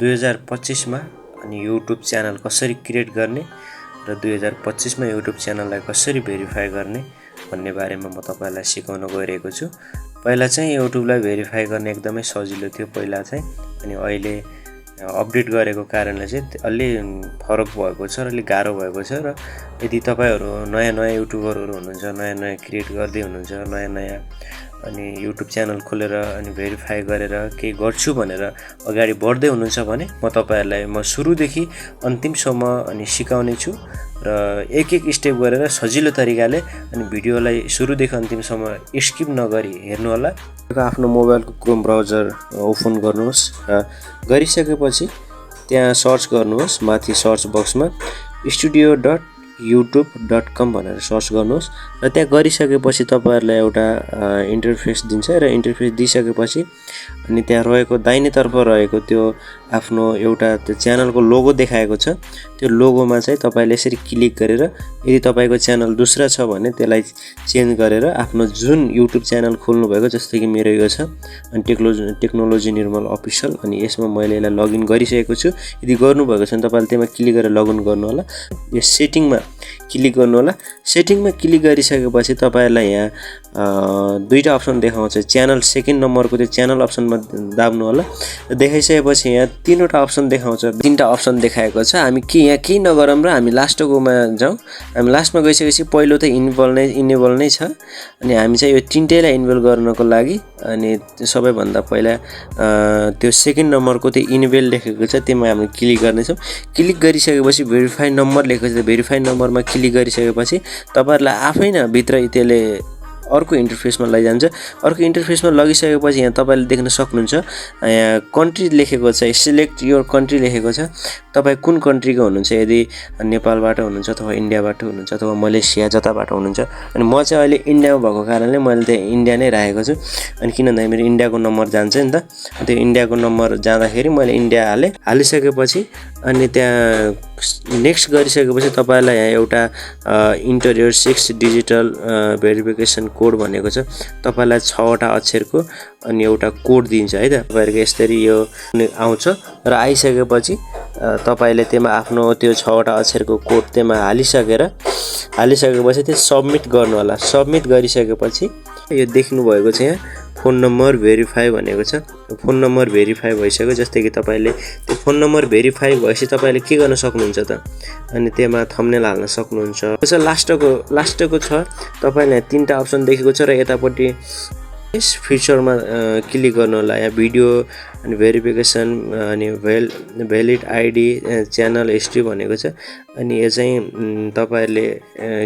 2025 मा अनि YouTube channel कसरी क्रिएट गर्ने र 2025 मा युट्युब च्यानललाई कसरी भेरिफाई गर्ने भन्ने बारेमा म तपाईलाई सिकाउन गइरहेको छु। पहिला चाहिँ युट्युबलाई भेरिफाई गर्ने एकदमै सजिलो थियो पहिला चाहिँ, अनि अहिले अपडेट गरेको कारणले चाहिँ अलि फरक भएको छ र अलि गाह्रो भएको छ। र यदि तपाईहरु नयाँ युट्युबरहरु हुनुहुन्छ, नयाँ क्रिएट गर्दै हुनुहुन्छ, नयाँ अनि युट्युब च्यानल खोलेर अनि भेरिफाई गरेर के गर्छु भनेर अगाडि बढ्दै हुनुहुन्छ भने म तपाईहरुलाई सुरुदेखि अन्तिमसम्म अनि सिकाउने छु र एक स्टेप गरेर सजिलो तरिकाले अनि भिडियोलाई सुरुदेखि अन्तिमसम्म स्किप नगरी हेर्नु होला। आफ्नो मोबाइलको क्रोम ब्राउजर ओपन गर्नुहोस् र गरिसकेपछि त्यहाँ सर्च गर्नुहोस्, माथि सर्च बक्समा studio.youtube.com भनेर सर्च गर्नुहोस् र त्यहाँ गरिसकेपछि तपाईहरुलाई एउटा इन्टरफेस दिन्छ र इन्टरफेस दिइसकेपछि अनि त्यहाँ रहेको दाहिनेतर्फ रहेको त्यो आफ्नो एउटा त्यो च्यानलको लोगो देखाएको छ, त्यो लोगोमा चाहिँ तपाईले यसरी क्लिक गरेर यदि तपाईको च्यानल दुसरा छ भने त्यसलाई चेन्ज गरेर आफ्नो जुन युट्युब च्यानल खोल्नु भएको, जस्तो कि मेरो यो छ अनि टेक्नोलोजी निर्मल अफिसियल, अनि यसमा मैले यसलाई लगइन गरिसकेको छु। यदि गर्नु भएको छ भने तपाईले त्यसमा क्लिक गरेर लगइन गर्नु होला। यो सेटिङमा क्लिक गर्नु होला। सेटिङमा क्लिक गरिसकेपछि तपाईहरुलाई यहाँ दुईटा अप्सन देखाउँछ। च्यानल सेकेन्ड नम्बरको त्यो च्यानल अप्सनमा दाब्नु होला। देखाइसकेपछि यहाँ तीनवटा अप्सन देखाउँछ, तीनटा अप्सन देखाएको छ। हामी के यहाँ केही नगरौँ र हामी लास्टकोमा जाउँ। हामी लास्टमा गइसकेपछि पहिलो त इनेबल नै छ, अनि हामी चाहिँ यो तीनटैलाई इनेबल गर्नको लागि अनि सबैभन्दा पहिला त्यो सेकेन्ड नम्बरको त्यो इनेबल लेखेको छ त्यसमा हामी क्लिक गर्नेछौँ। क्लिक गरिसकेपछि भेरिफाई नम्बर लेखेको छ, भेरिफाई नम्बरमा क्लिक गरिसकेपछि तपाईहरुलाई आफै न भित्र त्यसले अर्को इन्टरफेसमा लैजान्छ। अर्को इन्टरफेसमा लगिसकेपछि यहाँ तपाईले देख्न सक्नुहुन्छ यहाँ कन्ट्री लेखेको छ, सिलेक्ट योर कन्ट्री लेखेको छ। तपाई कुन कन्ट्रीको हुनुहुन्छ, यदि नेपालबाट हुनुहुन्छ अथवा इन्डियाबाट हुनुहुन्छ अथवा मलेसिया जताबाट हुनुहुन्छ। अनि म चाहिँ अहिले इन्डियामा भएको कारणले मैले त्यहाँ इन्डिया नै राखेको छु। अनि किनभने मेरो इन्डियाको नम्बर जान्छ नि त, त्यो इन्डियाको नम्बर जाँदाखेरि मैले इन्डिया हालिसकेपछि अनि त्यहाँ नेक्स्ट गरिसकेपछि तपाईलाई यहाँ एउटा enter your 6 digital verification code भनेको छ। तपाईलाई 6 वटा अक्षरको अनि एउटा कोड दिन्छ है त। तपाईहरुको यसरी यो आउँछ र आइसकेपछि तपाईले त्यसमा आफ्नो त्यो 6 वटा अक्षरको कोड त्यसमा हालिसकेपछि त्यो सबमिट गर्नु होला। सबमिट गरिसकेपछि यो देख्नु भएको छ यहाँ फोन नम्बर भेरिफाई भनेको छ। फोन नम्बर भेरिफाई भइसक्यो। जस्तै कि तपाईले त्यो फोन नम्बर भेरिफाई भएपछि तपाईले के गर्न सक्नुहुन्छ त, अनि त्यसमा थम्बनेल हाल्न सक्नुहुन्छ। त्यसो लास्टको छ, तपाईले तीनटा अप्सन देखेको छ र यतापट्टि यस फिचरमा क्लिक गर्नु होला। यहाँ भिडियो अनि भेरिफिकेसन अनि भ्यालिड आइडी च्यानल हिस्ट्री भनेको छ। अनि यो चाहिँ तपाईहरुले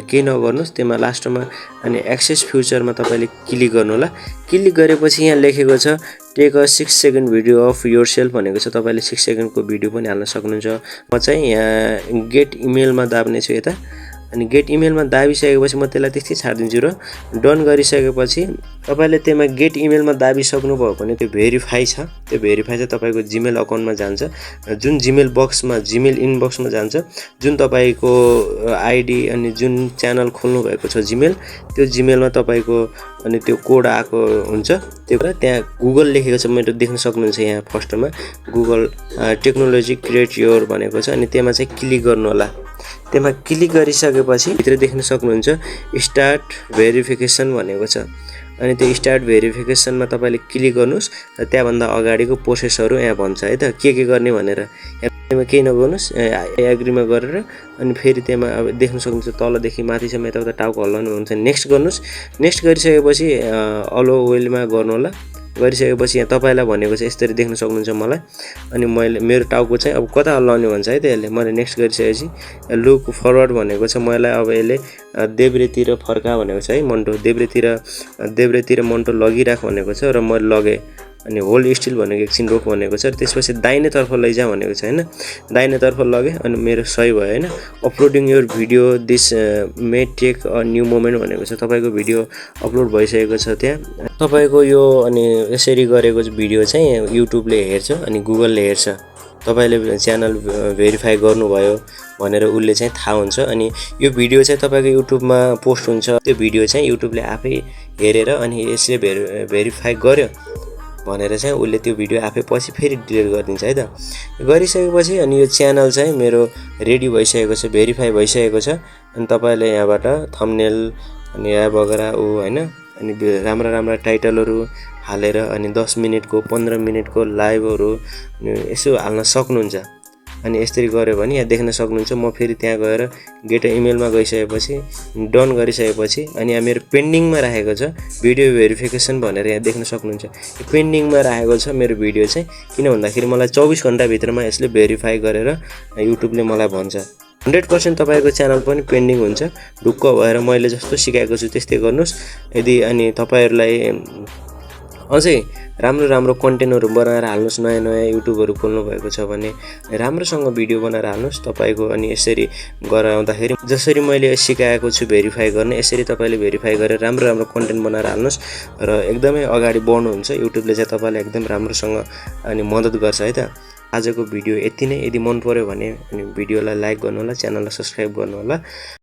के नगर्नुस्, त्यसमा लास्टमा अनि एक्सेस फ्युचरमा तपाईले क्लिक गर्नु होला। क्लिक गरेपछि यहाँ लेखेको छ take a 6 second video of yourself भनेको छ। तपाईले 6 सेकेन्डको भिडियो पनि हाल्न सक्नुहुन्छ। म चाहिँ यहाँ गेट इमेलमा दाब्ने छु यता, अनि गेट इमेलमा दाबिसकेपछि म त्यसलाई त्यस्तै छाड्दिन्छु र डन गरिसकेपछि तपाईले त्यसमा गेट इमेलमा दाबिसक्नु भयो भने त्यो भेरिफाई छ। त्यो भेरिफाई चाहिँ तपाईको जीमेल अकाउन्टमा जान्छ, जुन जीमेल इनबक्समा जान्छ, जुन तपाईको आइडी अनि जुन च्यानल खोल्नु भएको छ जीमेल, त्यो जीमेलमा तपाईको अनि त्यो कोड आएको हुन्छ। त्यो त्यहाँ गुगल लेखेको छ, मैले देख्न सक्नुहुन्छ यहाँ फर्स्टमा गुगल टेक्नोलोजी क्रिएट योर भनेको छ। अनि त्यसमा चाहिँ क्लिक गर्नु होला। त्यसमा क्लिक गरिसकेपछि भित्र देख्न सक्नुहुन्छ स्टार्ट भेरिफिकेसन भनेको छ। अनि त्यो स्टार्ट भेरिफिकेसनमा तपाईले क्लिक गर्नुस् र त्यहाँभन्दा अगाडिको प्रोसेसहरु यहाँ भन्छ है त, के गर्ने भनेर। त्यसमा केही नगर्नुस्, एग्रीमा गरेर अनि फेरि त्यसमा अब देख्न सक्नुहुन्छ तलदेखि माथिसम्म यताउता टाउको हल्लाउनु हुन्छ, नेक्स्ट गर्नुस्। नेक्स्ट गरिसकेपछि अलो वेलमा गर्नु होला। गरिसकेपछि यहाँ तपाईलाई भनेको छ यसरी देख्न सक्नुहुन्छ मलाई। अनि मेरो टाउको चाहिँ अब कता हल्लाउने भन्छ है त यसले। मैले नेक्स्ट गरिसकेपछि लुक फरवर्ड भनेको छ। मलाई अब यसले देब्रेतिर फर्का भनेको छ है, मन्टो देब्रेतिर मन्टो लगिराख भनेको छ र मैले लगेँ। अनि होल्ड स्टिल भनेको एकछिन रोक भनेको छ र त्यसपछि दाहिनेतर्फ लैजा भनेको छ हैन। दाहिनेतर्फ लगे अनि मेरो सही भयो हैन। Uploading your video this may take a new moment भनेको छ। तपाईको भिडियो अपलोड भइसकेको छ त्यहाँ। तपाईको यो अनि यसरी गरेको भिडियो चाहिँ युट्युबले हेर्छ अनि गुगलले हेर्छ। तपाईले च्यानल भेरिफाई गर्नुभयो भनेर उले चाहिँ थाहा हुन्छ। अनि यो भिडियो चाहिँ तपाईको युट्युबमा पोस्ट हुन्छ। त्यो भिडियो चाहिँ युट्युबले आफै हेरेर अनि यसले भेरिफाई गर्यो भनेर चाहिँ उसले त्यो भिडियो आफै पछि फेरि डिलिट गरिदिन्छ है त। गरिसकेपछि अनि यो च्यानल चाहिँ मेरो रेडी भइसकेको छ, भेरिफाई भइसकेको छ। अनि तपाईले यहाँबाट थम्बनेल अनि या वगैरह हैन अनि राम्रा राम्रा टाइटलहरु हालेर अनि 10 मिनेटको 15 मिनेटको लाइभहरु यसो हाल्न सक्नुहुन्छ। अनि यसरी गर्यो भने यहाँ देख्न सक्नुहुन्छ। म फेरि त्यहाँ गएर गेट इमेलमा गइसकेपछि डन गरिसकेपछि अनि यहाँ मेरो पेन्डिङमा राखेको छ भिडियो भेरिफिकेसन भनेर यहाँ देख्न सक्नुहुन्छ। यो पेन्डिङमा राखेको छ मेरो भिडियो चाहिँ, किन भन्दाखेरि मलाई 24 घण्टा भित्रमा यसले भेरिफाई गरेर युट्युबले मलाई भन्छ 100% तपाईको च्यानल पनि पेन्डिङ हुन्छ। ढुक्क भएर मैले जस्तो सिकाएको छु त्यस्तै गर्नुस्। यदि अनि तपाईहरुलाई अझै राम्रो कन्टेन्टहरु बनाएर हाल्नुस्, नयाँ युट्युबहरु खोल्नु भएको छ भने राम्रोसँग भिडियो बनाएर हाल्नुस् तपाईको। अनि यसरी गराउँदाखेरि जसरी मैले सिकाएको छु भेरिफाई गर्ने, यसरी तपाईले भेरिफाई गरेर राम्रो कन्टेन्ट बनाएर हाल्नुस् र एकदमै अगाडि बढ्नुहुन्छ। युट्युबले चाहिँ तपाईलाई एकदम राम्रोसँग अनि मद्दत गर्छ है त। आजको भिडियो यति नै। यदि मन पर्यो भने अनि भिडियोलाई लाइक गर्नु होला, च्यानललाई सब्स्क्राइब गर्नु होला।